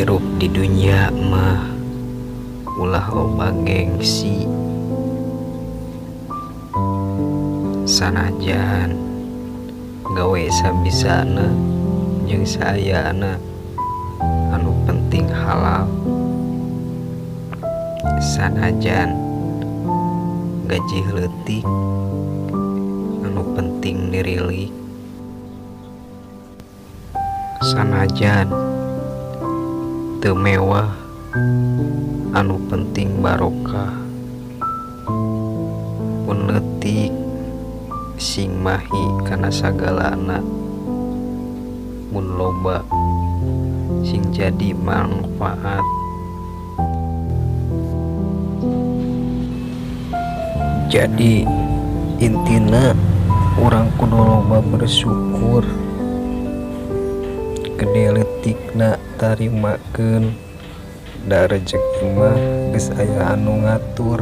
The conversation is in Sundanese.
Hirup di dunya mah ulah loba gengsi, sanajan gawe sabisana jeung saayana, anu penting halal. Sanajan gaji leutik, anu penting dirilik. Sanajan teu mewah, anu penting barokah. Mun leutik sing mahi kana sagalana, mun loba sing jadi mangfaat. Jadi intina urang kudu loba bersyukur, gede leutikna tarimakeun, da rejeki mah geus aya anu ngatur.